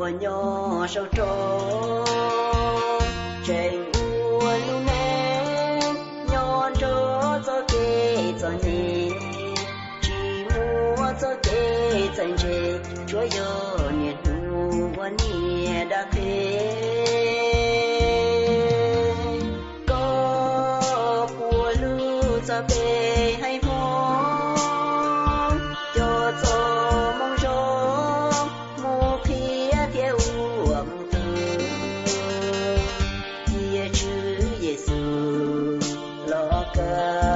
Nyob zoo rau tseem ua lub neej nyob nrog txoj kev txom nyem, tsis muaj txoj kev txawj ntse, tsuas yog niaj hnub ua niam dab qhe. Koj puas hlub txog peb haiv Hmoob, coj txoj moo zoo mus qhia thiab ua mus tug, cia Tswv Yexus los kawg.